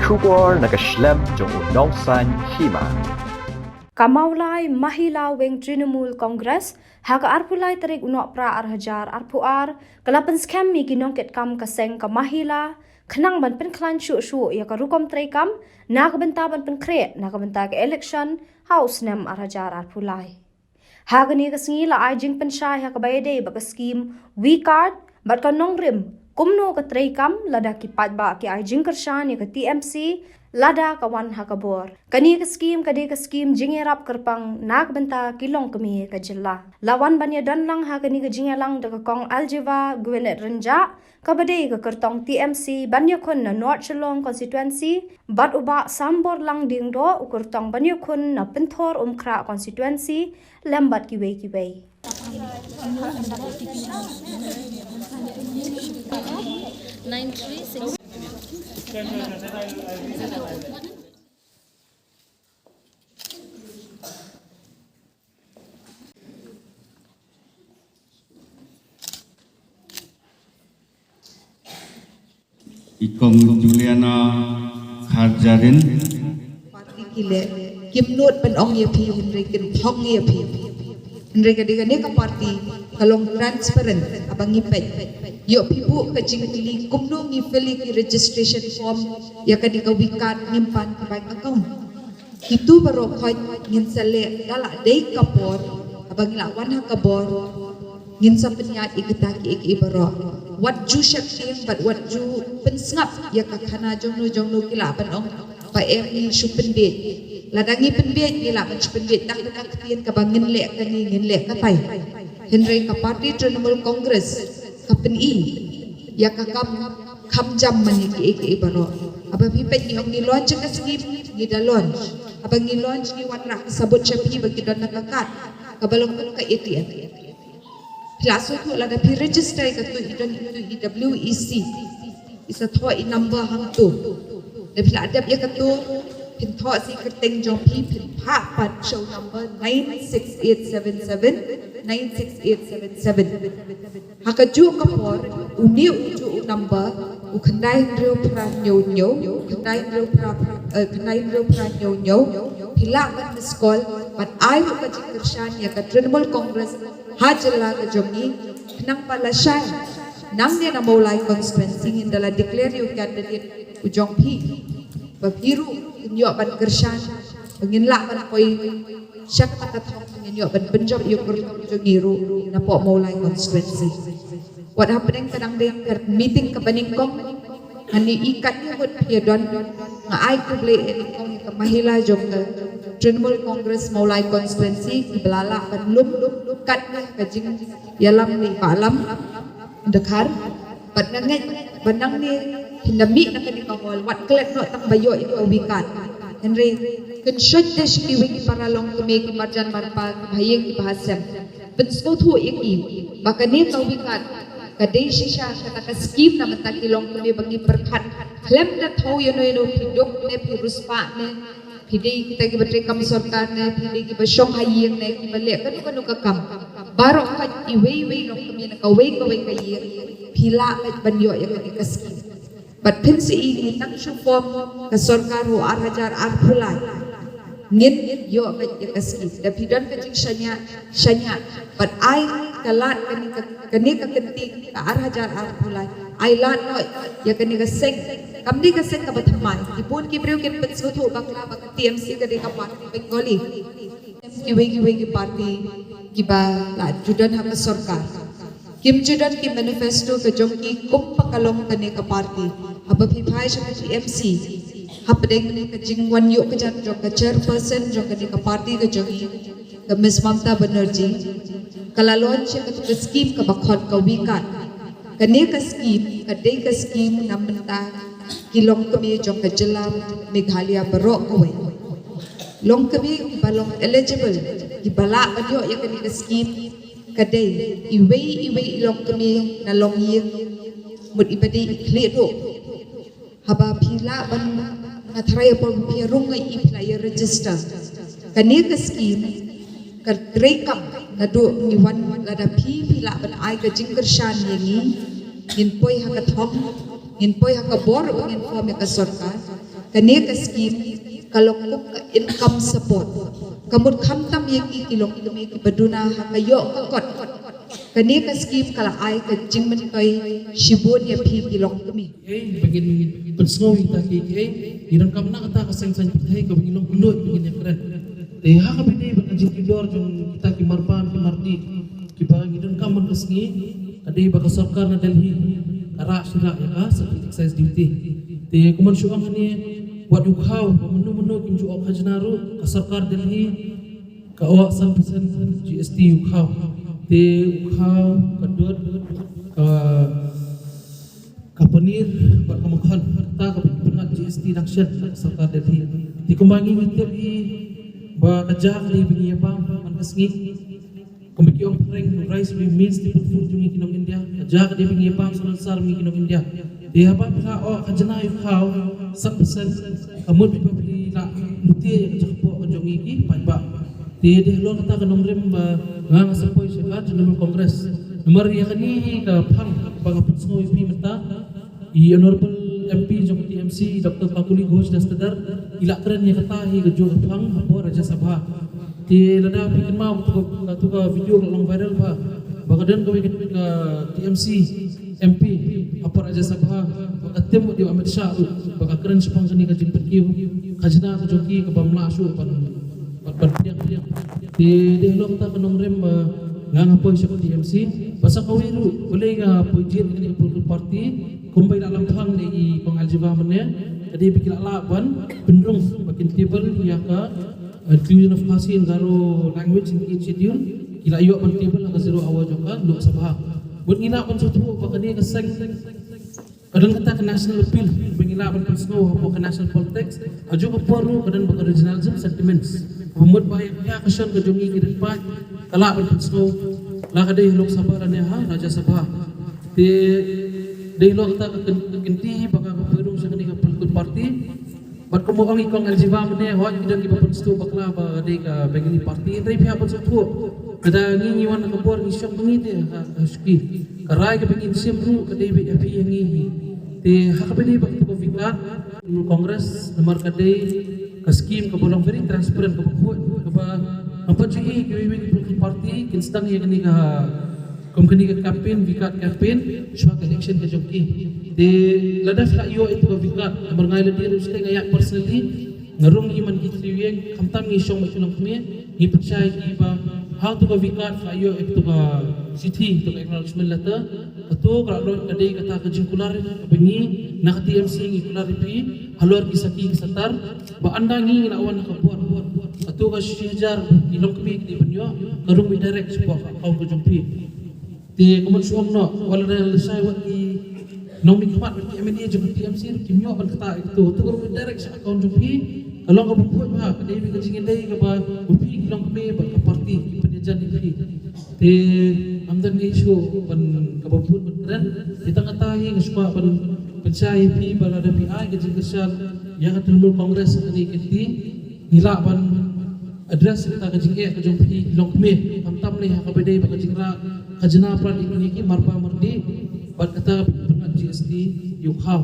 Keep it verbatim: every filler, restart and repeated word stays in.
Khubor na ka shlem jong u Nongsaiñ Hima. Ka Mawlai Mahila Wing Trinamool Congress, ha ka arphew lai tarik u Nohprah ar hajar arphew ar, ka la pynskhem ïa ki nongkitkam ka seng ka Mahila, khnang ban pynkhlaiñ shuh shuh ïa ka rukom treikam, na ka bynta ban pynkhreh na ka bynta ka election ha u snem ar hajar arphew lai. Ha kane ka sngi la ai jingpynshai ha kaba ïadei bad ka skim V-Card bad ka nongrim kumno ka treikam, lada ki paidbah ki ai jingkyrshan ïa ka T M C lada ka wan ha ka bor. Kane ka skim ka dei ka skim jingïarap kyrpang na ka bynta ki longkmie ka jylla. La wan ban ïadon lang ha kane ka jingïalang da ka Kong Aljiva Gwyneth Rynjah, kaba dei ka kyrtong T M C ban ïakhun na North Shillong Constituency, bad u Bah Samborlang Diengdoh, u kyrtong ban ïakhun na Pynthorumkhrah Constituency, lem bad kiwei kiwei. I Kong Juliana Kharjarin. Party ki leh, kim nud ban ong ïa phi, hynrei kin thong ïa phi. Hynrei ka dei kane ka party ka long transparent, haba ngi peit, ïoh phi buh ka jingkylli kumno ngi fill ïa ki registration form ïa kane ka V-Card, ngim pan ki bank account. Kitu baroh khoit ngin sa leh da la dei ka por, haba ngi la wan ha ka bor, ngin sa pynïaid ïa kita kiei kiei baroh. Wat ju sheptieng bad wat ju pynsngap ïa ka khana jongno jongno ki lah ban ong ba em ngi shu pynbiej. Lada ngi pynbiej, ngi lah ban shu pynbiej tang da ka ktien kaba ngin leh kane, ngin leh katai. Hynrei ka party Trinamool Congress ka pyni ïa ka kam kham jam mane kiei kiei baroh. Haba phi peit ngi ong ngi launch ka skim, ngi da launch. Haba ngi launch ngi wanrah ka sabut sha phi ba ki don na ka card kaba long kum ka A T M. Phi la sngewthuh, lada phi register ïa katu, i don ïa katu i W E C, i sa thoh i number hangtu. Da phi la dep ïa katu, phin thoh sa i kyrteng jong phi, phin phah pat sha u number nine six eight seven seven, nine six eight seven seven. Ha kajuh ka por, une ujuh u number, u khyndai hynriew phra hynñiew hynñiew, u khyndai hynriew phra, eh, khyndai hynriew phra hynñiew hynñiew, phi lah ban miss call, ban ai ruh ka jingkyrshan ïa ka Trinamool Congress ha jylla ka jong ngi, khnang ba lashai nangne na Mawlai constituency ngin da la declare ïa u candidate u jong phi, ba phi ruh phin ïoh ban kyrshan, ba ngin lah ban poi sha kata ka thong, ngin ïoh ban pynjop ïa u kyrtong jong ngi ruh napoh Mawlai constituency. Wat hapdeng ka dang dei ka meeting kaba nyngkong, ngan ïohi katne ngut phi ïa don, nga ai khublei eh nyngkong ïa ka mahila jong ka Trinamool Congress Mawlai constituency kiba la lah ban lum katne ka jingïalam ne i Bah Lam Dkhar. Bad nga ngeit ba nangne, hynda mih na kane ka hall, wat klet noh tang ba ïoh ïa ka V-Card, hynrei kynshoit de sha kiwei ki para longkmie, ki marjan marpa, ki bahaïing ki bahasem, pynsngewthuh ïa ki ba kane ka V-Card ka dei shisha kata ka skim na bynta ki longkmie ba ngi pyrkhat khlem da thaw ïano ïano, phi duk ne phi riewspah ne, phi dei kita kiba treikam sorkar ne, phi dei kiba shong ha ïing ne, kiba leh kano kano ka kam. Baroh khoit iwei iwei longkmie na kawei kawei ka ïing, phi lah beit ban ïoh ïa kane ka skim. Bad phin sa ïohi ngi nang shu form ka sorkar ha u ar hajar arphew lai, ngin ïoh beit ïa ka skim. Da phi don ka jingshaniah, shaniah bad ai ka lad kane ka, kane ka kynti ka ar hajar arphew lai, ai lad noh ïa kane ka seng. Kam dei ka seng kaba thymmai. Ki bun ki briew kin pynsngewthuh bakla ba ka T M C ka dei ka party Bengali. Kiwei kiwei ki party kiba la ju don ha ka sorkar, kim ju don ki manifesto ka jong ki kum ba ka long kane ka party. Haba phi phai sha ka T M C, hapdeng ka jingwan ïoh ka jan jong ka chairperson jong kane ka party ka jong ngi, ka Miss Mamta Banerjee, ka la launch ïa katu ka skim kaba khot ka V-Card. Kane ka skim ka dei ka skim na bynta ki longkmie jong ka jylla Meghalaya baroh kawei. Longkmie kiba long eligible, kiba lah ban ïoh ïa kane ka skim, ka dei iwei iwei i longkmie na longïing, mut iba dei i khlieh duh. Haba phi lah ban, nga tharai ha por ba phi ïa rung ngi, phi lah ïa register. Kane ka skim ka treikam naduh ngi wan. Lada phi, phi lah ban ai ka jingkyrshan ïa ngi, ngin poi ha ka thong, ngin poi ha ka bor ba ngin form ïa ka sorkar. Kane ka skim ka long kum ka income support. Ka mut khamtam ïa ki ki longkmie kiba duna ha ka ïoh ka kot. Kane ka skim ka la ai ka jingmyntoi shibun ïa phi ki longkmie. Ei, ba ngin pynsngew ïa kita ki, ei, ngi donkam na kata ka seng saiñ pyrthei kaba ngi long kylluid ba ngin ïa kren. Te ha kaba ïadei bad ka jingkylluid jong kita ki marbam ki mardih kiba ngi donkam man ka sngi, ka dei ba ka sorkar na Delhi ka rah shuh ïa ka separate excise duty. Te kumno shu ong hangne, wat u khaw ba mynno mynno kim ju ong khajna ruh, ka sorkar Delhi ka ong san percent G S T u khaw. Te u khaw, ka dud, ka ka paneer bad ka makkhan, kata kaba ki pynngat G S T dang shen na ka sorkar Delhi. Te kumba ngi ngi tip hi ba ka jaka dei ba ngi ïa bam man ka sngi. Kumba ki ong phareng, rice remains staple food jong ngi ki nong India. Ka jaka dei ba ngi ïa bam salonsar ngi ki nong India. Te haba phi la ong khajna u khaw san percent, ka mut ba phi la lute ïa ka jaka poh ka jong ngi ki paidbah. Te dei halor kata ka nongrim ba nga nga sa poi sha ka Trinamool Congress. Namar ïa kane hi ka phang ba nga pynsngew ïa phi mynta. I Honorable M P jong ka T M C, Doctor Kakuli Ghosh Dastardar, i la kren ïa kata hi ka juh ka phang hapoh Rajya Sabha. Te lada phi kynmaw katu ka, katu ka video ka long viral bha, ba ka don kawei ka T M C M P hapoh Rajya Sabha, ba ka tim wat ïa u Amit Shah ruh ba ka kren shaphang kane ka jingpynkiew khajna ka jong ki kaba ym lah shuh ban ban ban pdiang. Te dei halor kata ka nongrim ba nga nga poi sha ka T M C. Bad sa kawei ruh, balei nga poi jied ïa kane ka political party, kumba i la lam phang ne i Kong Aljiba mynne, ka dei ba ki la lah ban pynrung ba kin table ïa ka, uh, inclusion of Khasi and Garo language in eighth schedule, ki la ïoh ban table ha ka zero hour jong ka Lok Sabha. Bad ngi lah ban sngewthuh ba kane ka seng Ka don kata ka national appeal ba ngi lah ban pynsngew hapoh ka national politics. Ha kajuh ka por ruh ka don ba ka regionalism sentiments. Ka mut ba ïa ka shon ka jong ngi ki riewpaid ka lah ban pynsngew, la ka dei ha Lok Sabha lane ha Rajya Sabha. Te dei halor kata ka kyn-, ka kynti ba nga nga poi rung sha kane ka political party. Bad kumba ong i Kong Aljiba mynne, hooid ki don kiba pynsngew bakla ba dei ka Bengali party, hynrei phi hap ban sngewthuh, lada ngi ngi wan ha ka bor ngi shong ma ngi te ha, ha shuki. Ka rai kaba ngin shim ruh ka dei beit ïa phi ïa ngi hi. Te ha kaba ïadei bad katu ka V-card, Congress, namar ka dei ka scheme kaba long very transparent, kaba khuid, kaba ngam pat ju i kiwei kiwei ki political party kin sdang ïa kane ka Kum kane ka campaign, V-card campaign, shuwa ka election ka jong ki. Te lada phi la ïoh ïa katu ka V-card, namar nga ïa lade ruh shisha nga ïa personally, nga rung ïa man ki three wing, khamtam ngi shong bad ki longkmie, ngi pynshai ïa ki ba ha katu ka V-card phi la ïoh ïa katu ka shithi, katu ka acknowledgement letter, katu ka la don ka dei kata ka jingkular ba ngi na ka T M C ngi kular ïa phi halor ki sakhi ki satar, ba ynda ngi ngi la wan ha ka bor, katu ka shi hajar ki longkmie ki dei ban ïoh, ka rung beit direct shapoh ka account ka jong phi. Te kumno shu ong noh, wat la da lashai wat ki nongmihkhmat bad ki M L A jong ka T M C ruh kim ïoh ban ktah ïa katu, katu ka rung beit direct sha account jong phi. Ka long kaba khuid bha, ka dei beit ka jingïadei kaba ma phi ki longkmie bad ka party ki pynïajan ïa phi. Te ngam don ei shuh ban kaba bun ban kren. Te tang kata hi nga shu kwah ban pynshai ïa phi ba lada phi ai ka jingkyrshan ïa ka Trinamool Congress ha kane ka kynti, ngi lah ban address ïa kata ka jingeh ka jong phi ki longkmie, khamtam lei ha kaba ïadei bad ka jingrah khajna prat ïa kine ki marbam mardih bad kata ka pyngat G S T ïa u khaw.